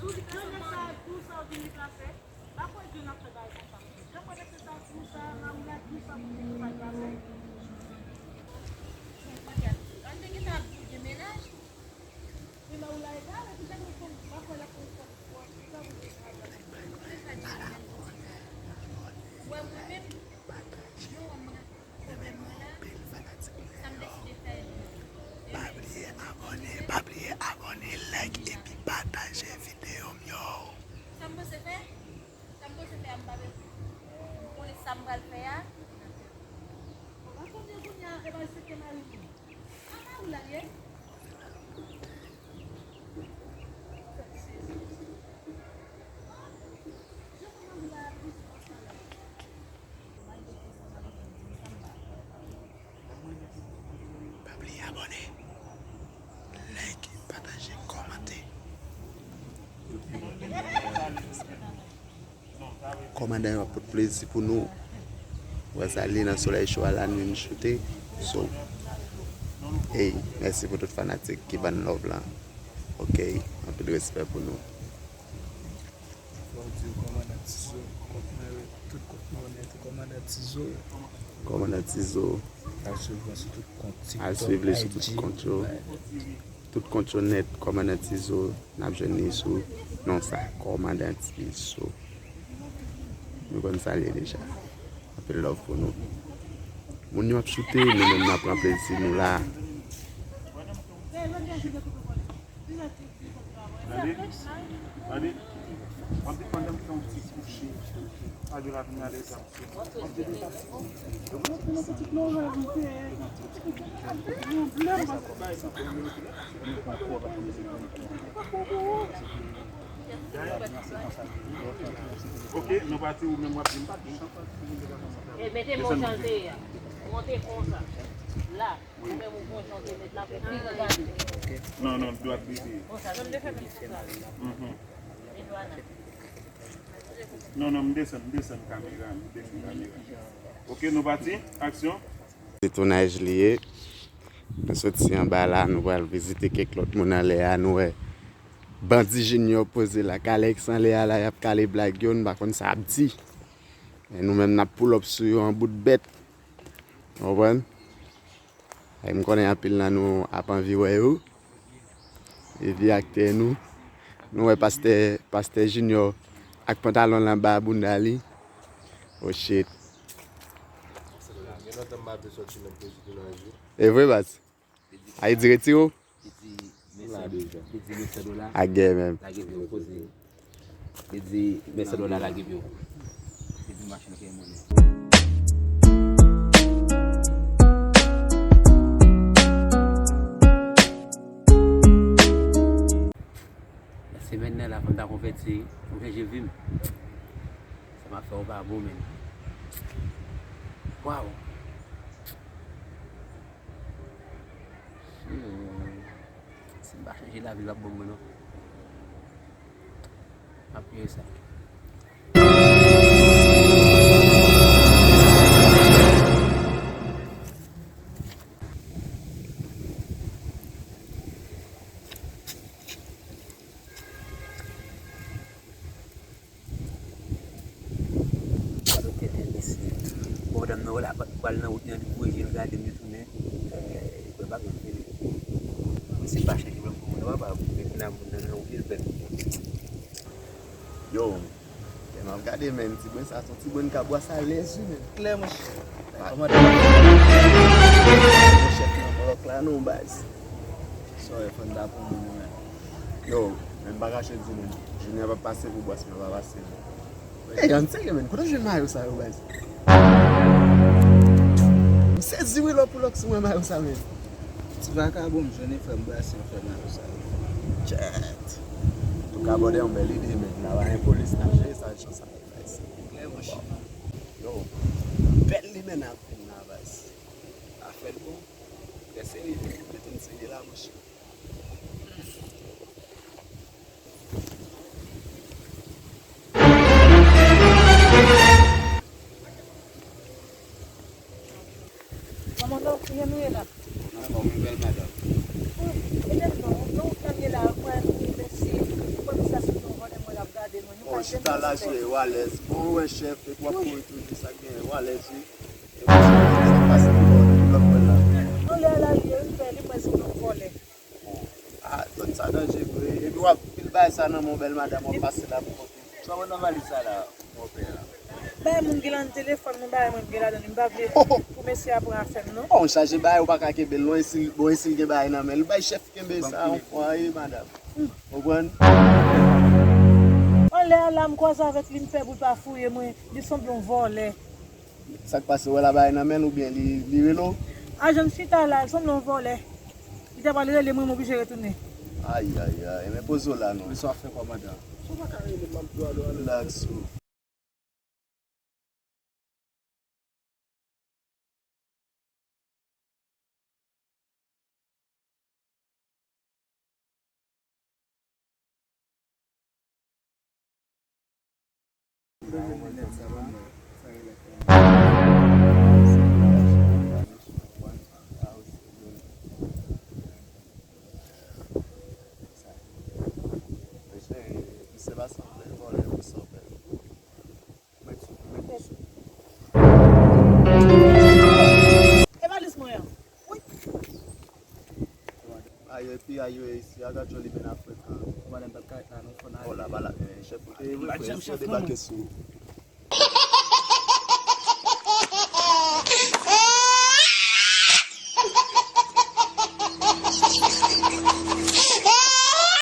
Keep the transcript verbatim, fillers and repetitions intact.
Jan nèg sa a dou sa w vin deplase. Pa kwè Dye n ap fè bagay konsa. Jan kwè nèg sa a dou sa, Mawoula dou sa pou vin deplase. An te gentan ap di gen mennaj. Men Mawoula egal, epi jan nou konn pa kwè l ap konn fè. Wè mwen menm, yo wè mwen. Pa bliye abòne, pa bliye abòne, like epi pataje videyo m yo. Sa m panse fè? Sa m panse fè a, m pa bezwen. M konnen sa m pral fè a. Rakonte kounye a, e ba l sete mari m. A Mawoula l ye? Pa bliye abòne, like, pataje, kòmante. Kòmandan yo ap pote plezi pou nou. Wè sa li nan solèy cho a la, nou vin choute. So, hey, mèsi pou tout fanatik ki ban love la. Ok, anpil respè pou nou. Fò di yo kòmandan Tizo, kont mwen yo, tout kont mwen nèt, kòmandan Tizo. Kòmandan Tizo. Al swiv mwen sou tout kont TikTok, al swiv li sou tout kont yo. Tout kont yo nèt, kòmandan Tizo, n ap jwenn li sou non sa, kòmandan Tizo. Nou konn sa l ye deja. Anpil love pou nou. Moun yo ap choute, nou menm n ap pran plezi nou la. Tande, tande, m ap depann nan fè yon ti kouche. Pa de la vin ale zam. Ok, nou pati, ou menm w ap di m pa di. E mete men w jan l te ye a. Monte konsa. La, ou menm ou pran jan w te met la pou pi gade. Non, non, dwat bebe. Konsa, non, m te fè menm konsa. Mhm. E dwat la. Non, non, m desann, m desann kamera, m desann kamera. Ok, nou pati? Aksyon. Se tounaj li ye. Nou soti anba la, nou pral vizite kèk lòt moun anlè a. Nou wè Bandi Junior poze la, Kalex anlè a la, y ap kale blag yo, nou pa konn sa ap di. Men nou menm, n ap pull up sou yo an bout bèt. Ou konprann? E m konnen anpil nan nou ap anvi wè yo. E vye aktè nou. Nou wè pastè, pastè Junior ak pantalon l anba bounda li. Oh shit. Gen lontan m pa vle sòti nan poze tounaj wi. E vre, baz? A, li di retire w? Li di, men sè, li di, men sè Dola. A gen menm. Lage pye w koze. Li di, men sè Dola lage pye w. Li di machin ke monnen. Nan semèn nan la, fò m ta konvèti, fò m chanje vi m. Sa m ap fè yo pa bon menm. Waw. Hmm. Si m pa chanje lavi, l p ap bon pou mwen non. M ap bliye sa. Gade tèt enbesil. Bon, madanm nan wè la, pral nan wout nan, li voye je l gade m, li tounen. Li kwè pa gen fini. Mesye pa chanje blan pou moun nan, papa, men moun nan, moun nan nan wout li, l pèdi. Yo, lè m ap gade, men, ti bwen sa, se yon ti bwen kabwa sa lèz wi, men. Klè, monchè. Kòmandan. Chèf nan blòk la, non, baz. Sorry, fò n ta pran moun, men. Yo, men m pa kache di, men. Junior p ap pase pou bòs, men pa pase, men. Ey, ann serye, men. Kote w jwenn mayo sa yo, baz? M sezi wi lè w pull up sou mwen mayo sa, men. Ti vakabon, m jwenn frè m brase, m fè mayo sa yo. Chat. Tou ka bòde yon bèl ide, men. N a pa gen polis, n ap jere sa, jan sa, baz. Klè, monchè. Yo, bèl limena ap vin la, baz. Afè l bon. Trè serye, mete m serye la, monchè. Kòman nou, kijan nou ye la? Anfòm wi, bèl madanm. Wi, e tèlman, nou, nou, nou ye la, mwen, nou, mèsi, mwen, sa, se nou, Chita la, jwe, ou alèz. Bon, ou wè chèf, epi w ap kouri toujou, sa k genyen, ou alèz, wi. Epi sa k pase pou lòt, pou lòt mwen la. Anlè a la, li, li fè, li mwen se yon vòlè. Ah, zòn sa danje vre. Epi w ap pil bagay sa nan men w, bèl madanm, w ap pase la pou kont ou. Sa w nan valiz sa la, monpè a? Bay moun gen ladan telefòn mwen, bay mwen gen ladan li. M pa vle pou mesye a pran afè m, non. Bon, chaje bagay, ou pa ka kenbe l, non, e si, bon, e si l gen bagay nan men l, bay chèf kenbe sa yon fwa, wi, madanm. Konprann? Anlè a la, m kwaze avèk li, m fè bri pa fouye mwen, li sanble yon vòlè. Sa k pase, ou wè l a bagay nan men l oubyen li, li rele w? Ajan m chita la, l sanble yon vòlè. Li ta pral rele mwen, m oblije retounen. Ay, ay, ay, men poze w la non. Men sa w ap fè kòmandan? Si w pa ka rele m, m ap di w alo, alo. Rilaks ou. E valiz mwen an. Wi. Ayo, epi ayo, e isi a, gad jan li vin a frekan. Madanm pa t ka ret la non, fò n ale. Oh la, pa la, eh, chèf, ou te vre, frè, si yo debake sou ou.